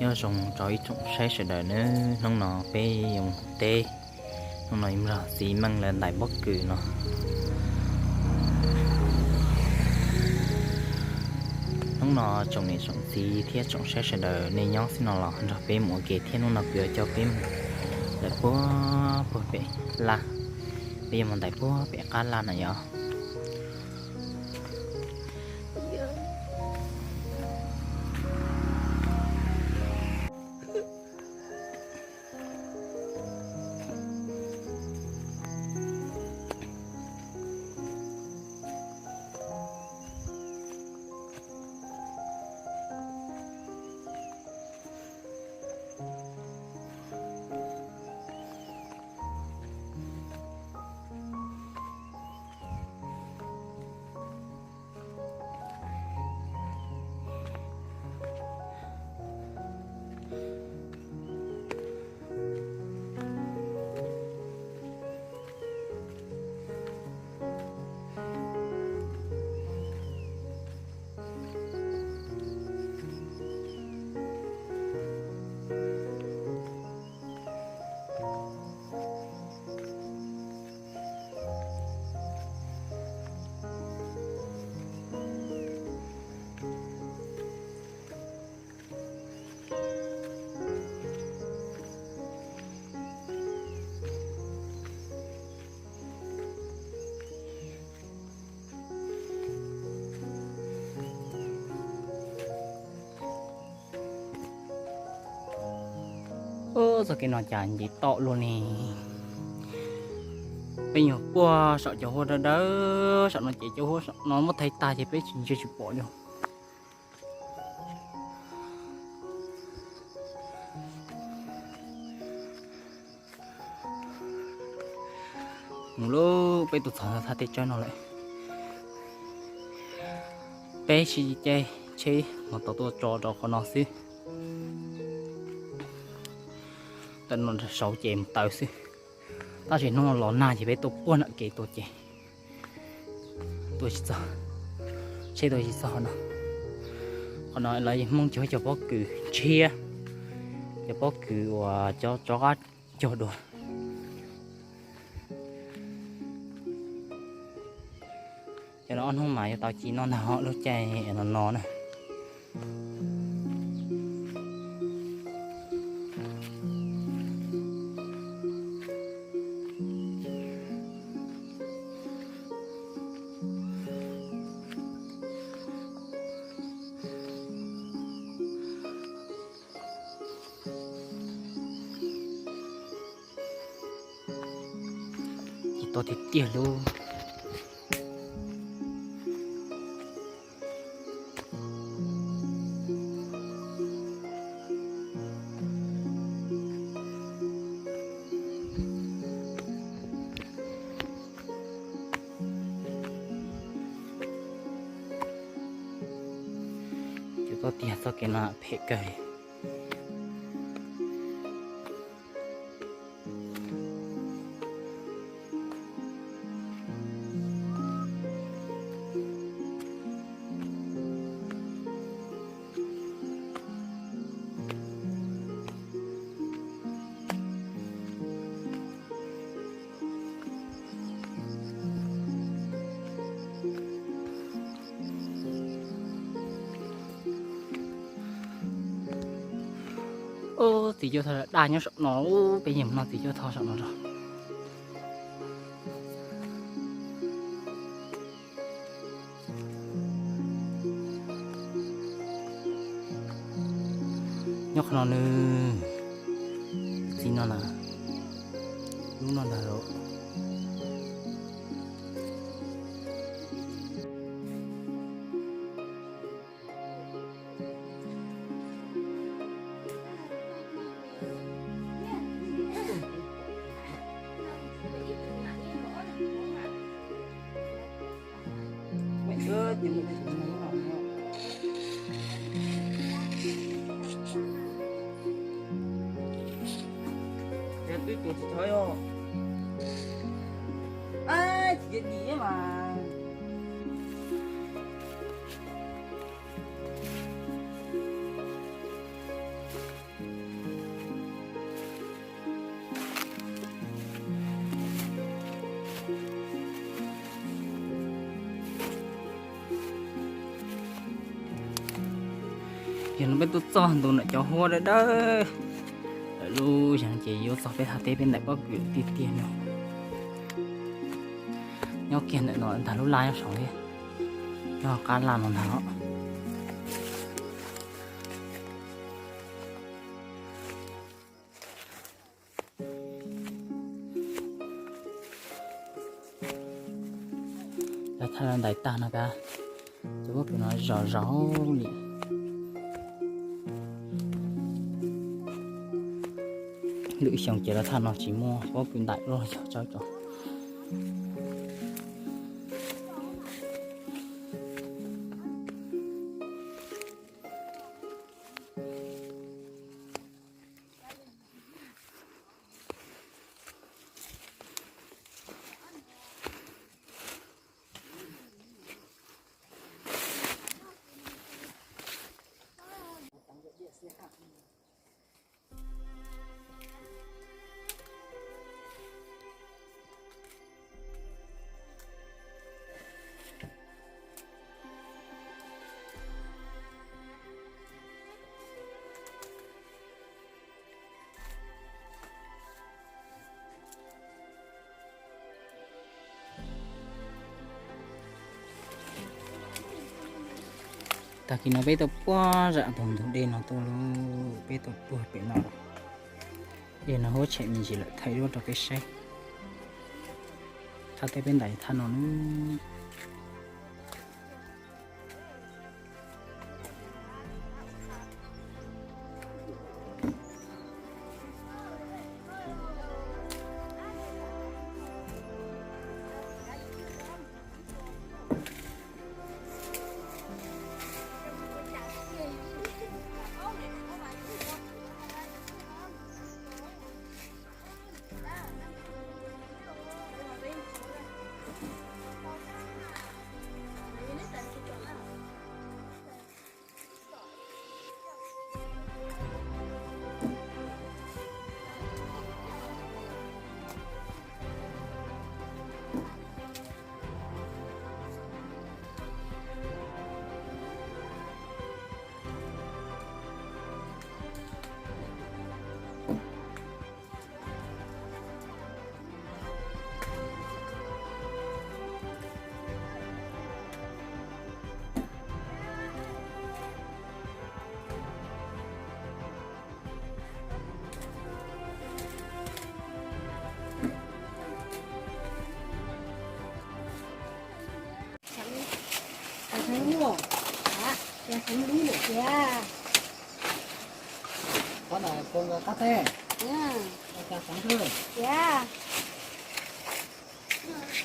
Nyob zoo rau ib tsoom saib sawv daws nawb, hnub no peb yuav mus teb, hnub no yuav mus nrog txiv Meej lawv ntais pob kws no. Hnub no tsoom niam tsoom txiv thiab tsoom saib sawv daws nej nyob xwb no los nrog peb mus ua ke thiab, hnub no kuv yuav coj peb mus lawm puag puag pem laj, peb yuav mus ntais puag pem qab laj na yom. Txoj kev no cas nce toj luaj li. Peb nyuag puag saum cov huab dawb dawb saum no ces cov huab saum no muab thaij tag ces peb tsis ntsia tsis pom li. Mus lawm, peb tuaj txog thaj teb tsawb no lawm. Peb sib caij tsheb mus tau tuaj tso rau qhov no xwb. Tam no saud ces mus taw xwb, tab sis hnub no los nag ces peb tuaj puag nram kev tuaj ces tuaj tsis txog, tsheb tuaj tsis txog qhov no. Qhov no lawv Hmoob cog cov pob kws ntshiab, cov pob kws uas cov tsov qab cog dua. Cov no ob hnub mas yuav tau ci noj ntag, lub caij no no na. Ci to tiag tiag lauj. Ci to tiag, txoj kev no phem kawg li. Ub, txiv cuab thoj daj nyob saum no, peb yeej mus noj txiv cuab thoj saum no rau. Nyob qhov no nws, txiv no na, lub no ntag. Twb tus tsis thov os. Tsis dim mas. Yog no peb tuaj txog ntua ntawm cov huab dawb dawb lawm lub zog ces yuav txog peb thaj teb peb ntaim pob kws tiag tiag no. Nyob kiag ntawm no ntag, lub laj nyob saud thiab, nyob qab laj no ntag os. Lawv thaj lawv ntais tag no kav, cov pob kws no zom zaws li. Lwm xyoo ces lawv thaj no tsis muaj pob kws ntais los yog tsawb cov. Tag kis no peb tuaj puag zam tus ntug dej no tuaj lauj, peb tuaj puag pem no. Dej no huab tshem me ntsis lawm, thaij duab rau peb saib. Thaj teb peb ntais thaj no na.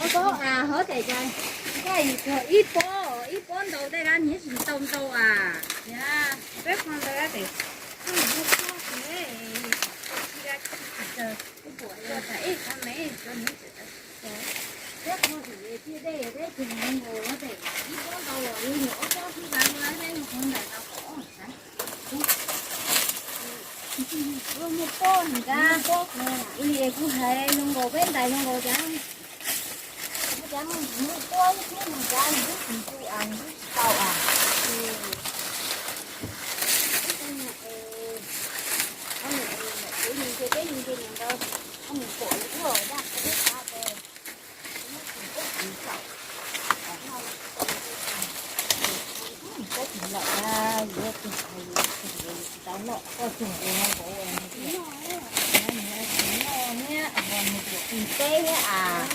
Ob pob a, hov tes cas, ib pob, ib pob ntau tej dab nyiv tsis tau ntau a. Peb qho ntawd tes, ib qho me, peb qho thiaj dej, peb tus nkaus tes ib pob ntau los yog ob pob xwb, peb qho ntais tau kaum ob sab. Muaj pob nrad, ib li kuv hais zoo nkaus peb ntais zoo nkaus cas, cas muaj pob thiab nws nrad nws twb tsis tu as, nws twb tsis tau as. Ces peb nce ntawd, mus pom ua daj qab tes. Tsis tau noj, koj tug tus no nkaus, noj teb thiab as.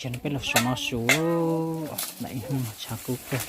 Ces peb los saum no su, nta ib hnub tshav kub kawg.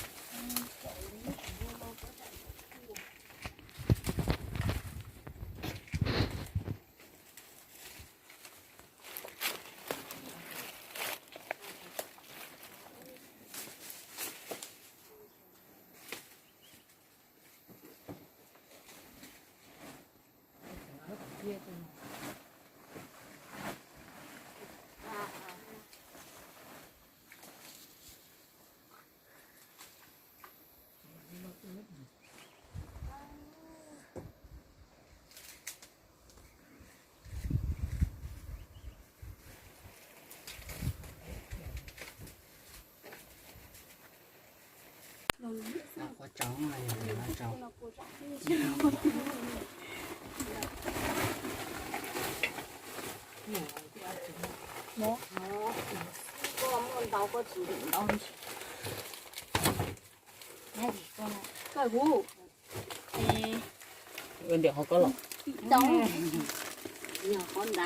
Ua ntiam qhov ko los.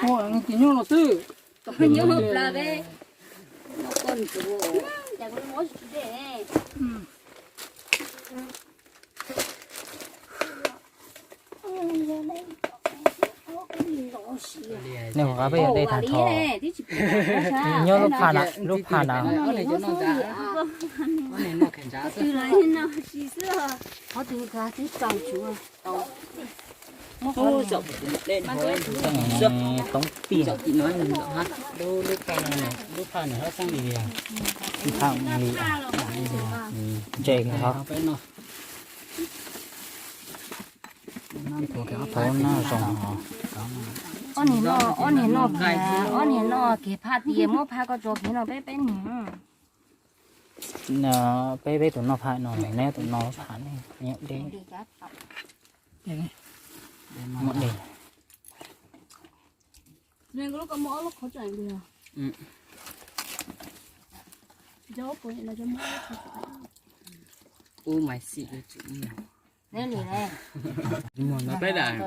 Ua, nws tsis nyuaj los xwb. Nej ua qab peb yog dej tag nrho. Nyob lub phaj na, lub phaj na. Toob pij. Lub phaj na, lub phaj na hab xeeb li, phaj li, ntse ho. Thov noj zoo. Ob niag no, ob niag no kiag, ob niag no kiag phaj tias muab phaj ko tso kiag no peb peb niag. Peb peb tus noj phaj no, neb tus noj phaj ne, nyob deb. Muab dej. Ub, maiv xim yuav tsum. Peb daim.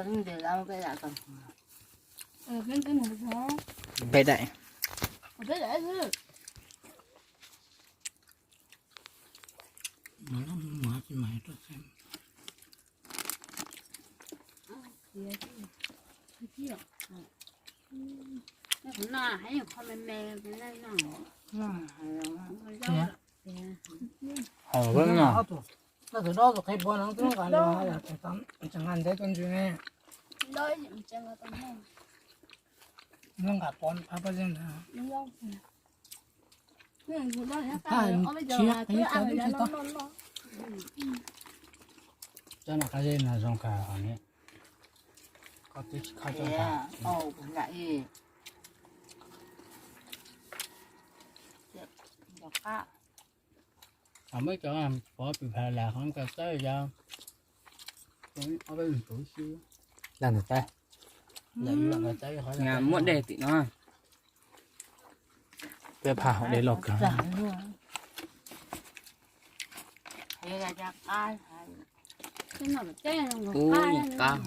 Peb daim. Hauv no, no tus dob tus qhe puas no twb nqa los, tseem nqa ntev tuaj ntsws ne. Nqa pov phaj paj zeb ntawd. Phaj tshiab qhib tau ib tug tag. Cov no qab zeb no zoo kawg hos ne. Koj twb tsis khaub coj tag. Muab cov pov pim phav lam qhov kaw txawb yog ob peb tus xwb. Muab dej tim no. Peb phaj hauv dej loj kawg. Ub, qab.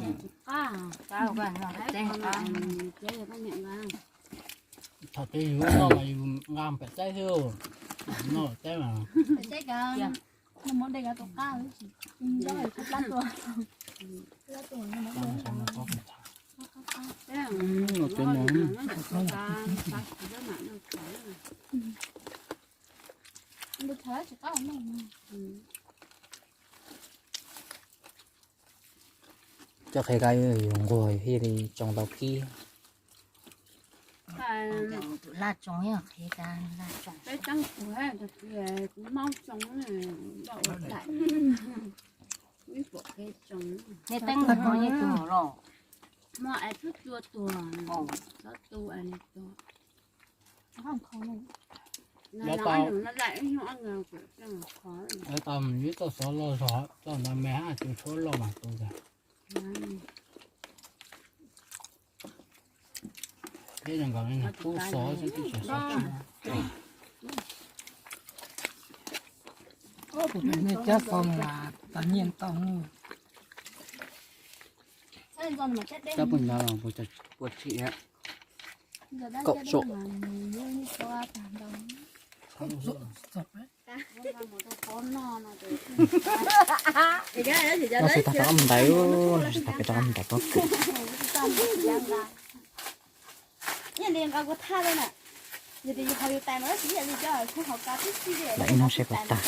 Thaum twg yus noj mas yus nqa pem teb xwb, noj pem teb mas. Coj qhia kab yuav nquag thiaj li tsoo tau kib. Laj tsoo, peb teeb kuv, kuv maub tsoo, ua daim, ib puam qe tsoo. Nej teeb no yeej tuag los? Muaj es tub cua tuag, txhob tu es nws tuag. Yuav tau, yuav tau mus ib txoj xov loj zog, txoj ntawd me hab tus tshuab loj mas tus ntawd. Peb zoo nkaus li pub xov xwb twb tsis xov tshua. Tus nej cab xov mas tas nyiaj ntau. Cab puag nrad los puas tsim, kaum tsom. No xwb tag rov qab mus ntais, no xwb tag rov qab mus ntais pob kws. Lam ib hnub seb puas tag.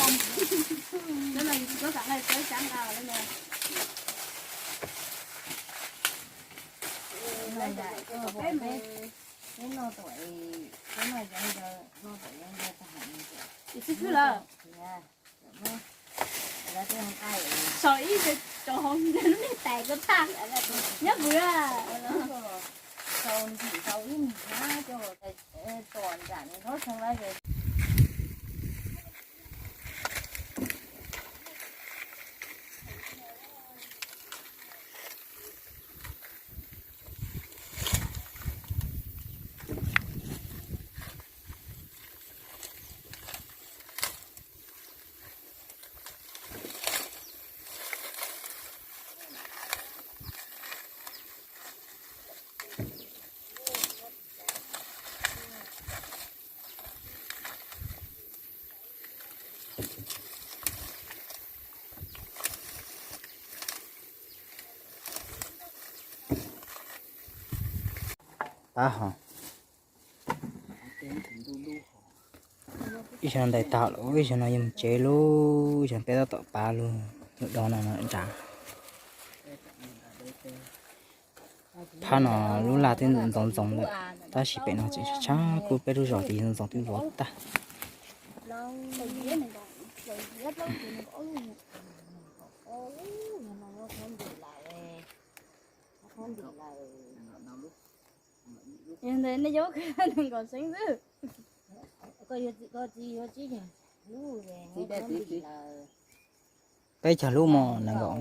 Sau ib co hauv lub niag tais ko tag nyob pw. Pab ho. Ib zaug no ntais tag lawm, ib zaug no yuav mus tsev lauj, ib zaug peb tab tom pab lub, lub dob no no nrad. Phab no lub laj twb ntxoov ntxoov lawm, tab sis pem no tseem tshab kub, peb lub zos twb ntxoov ntxoov twb vov tag. Yog ntawd nej yuav nees nkaum seev xwb. Peb caug lub mos nees nkaum.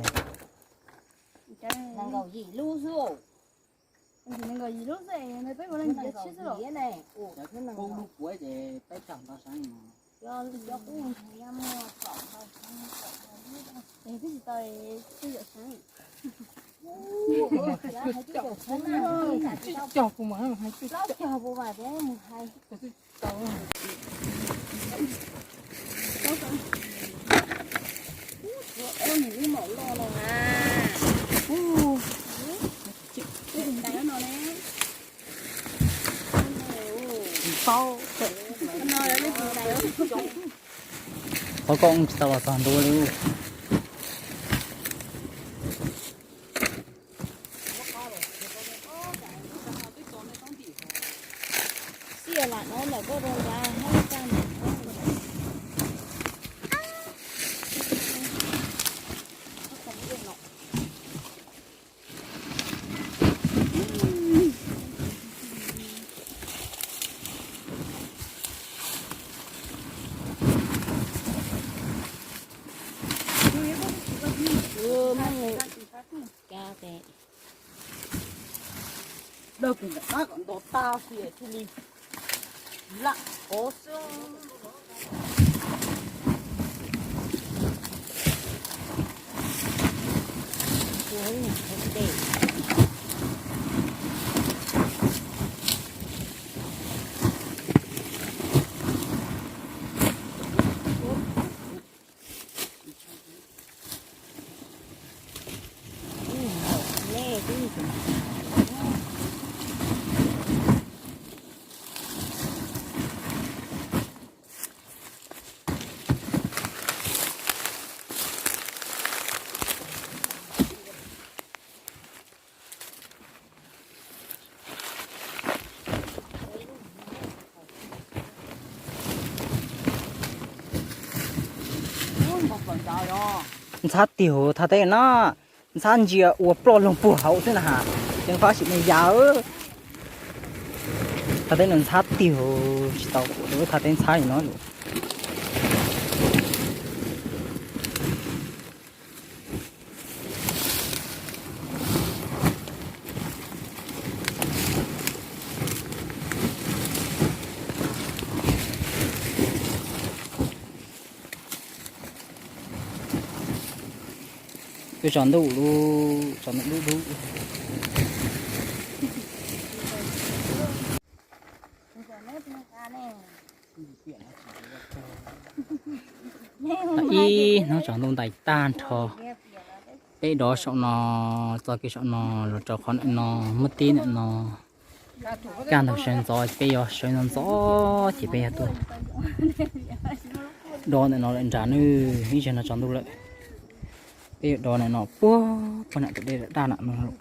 Nees nkaum yim lub xwb. Nees nkaum yim lub xwb, peb puav leej ntiav tshiab xwb los. Cov qub ntag ces peb caug ntau seev. Twb tsis tau, twb yam seev. Tsib caug puas mas hais, tsib caug puas mas hais. Qhov ko tsis tau los txog ntua li. Dawb kuv nram qab kom nto tag xwb thiaj li lam qov xwb. Ntxhab tiag thaj teb na, ntxhab ntsia ua ploj loog puag hauv xwb na has, ceev fab sim neej yam. Thaj teb no ntxhab tiag, tsis tau kuv lub thaj teb ntxhab li no. Twb tsaus ntuj lub, tsaus ntuj dub dub. Ib hnub tsaus ntuj ntais tag nrho, peb dov saum no, txoj kev saum no los rau qhov ntawm no, muab tib ntawm no. Kaj ntug sawv ntxov peb yuav sawv ntxov ntxov ces peb yuav tuaj dov ntawm no lawm nrad nawb, ib zaug no tsaus ntuj lawm. Peb yuav dov ntawm no puag puag nram tus dej daj daj nram no.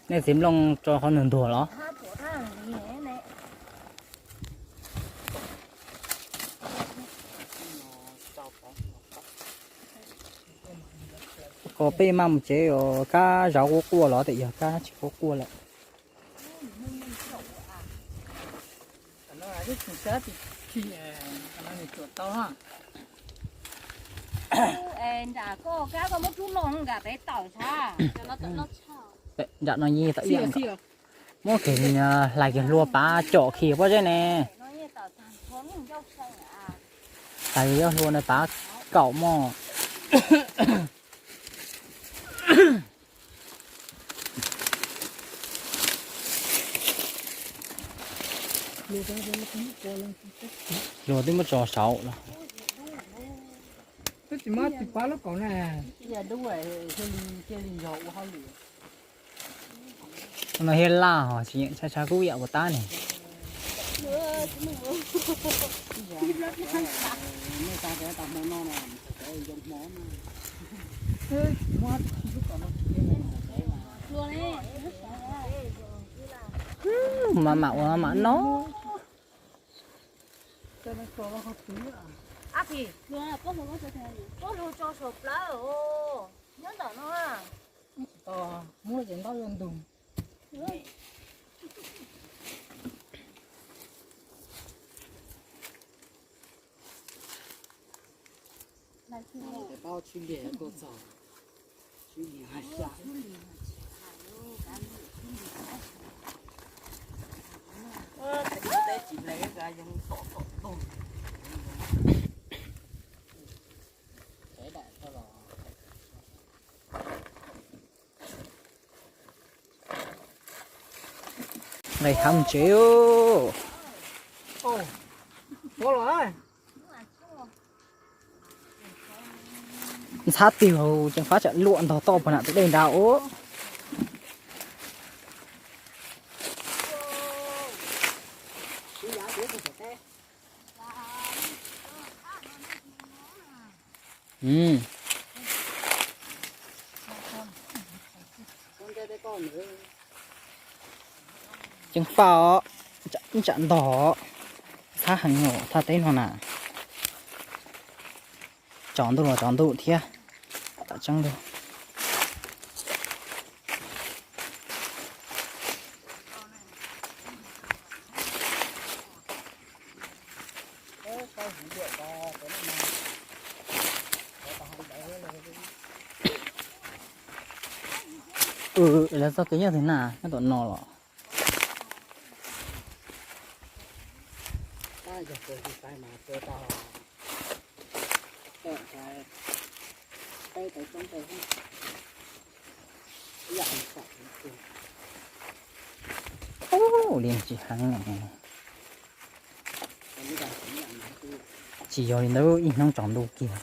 Nej txiv nplooj tso qhov ntuag ntuag los? Kom peb maj mus tsev os, kab zov quaj quaj los tias yog kab tsis quaj quaj lawm. Nram no yeej tawm ib yam, muab kiag hlais kiag hlua pav com khi pob zeb ne. Hlais kiag hlua na pav kaum moj. Hlua twb muab tso saud los. Twb tsis muab tsis pav lub kaum na. No thiab laj hos tsis yeem tshaib tshaib kub yam ua tab ne. Mam mam ua mam no. Muab ces ntaub yuav ntug. Paub tshwj liag tuaj txog, tshwj liag haj xya. Nqis qab mus tsev. Ntxhab tiag, ceev fab tsam luam ntog toj puag nram tus dej nrad os. Ceev faj os, ib tsam ntog os. Ntxhab heev os thaj teb no na. Tsaus ntuj los tsaus ntuj thiab, tam tseeb lug. Lawv txoj kev nyob twg na, nyob tom no los? Ub, li tsis heev ne. Tsis yog li ntawd, ib hnub tsaus ntuj kiag.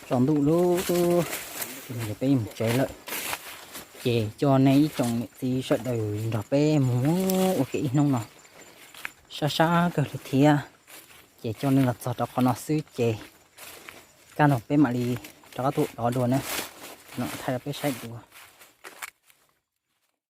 Tsaus ntuj lawm, peb mus tsev lawm. Ces coj nej ib tsoom niam txiv sawv daws nrog peb mus ua ke ib hnub no, sab sab kawg li thiab. Ces coj nej los txog rau qhov no xwb ces kaj ntug peb mam li rov qab tuaj dov dua na. No thaij rau peb saib dua.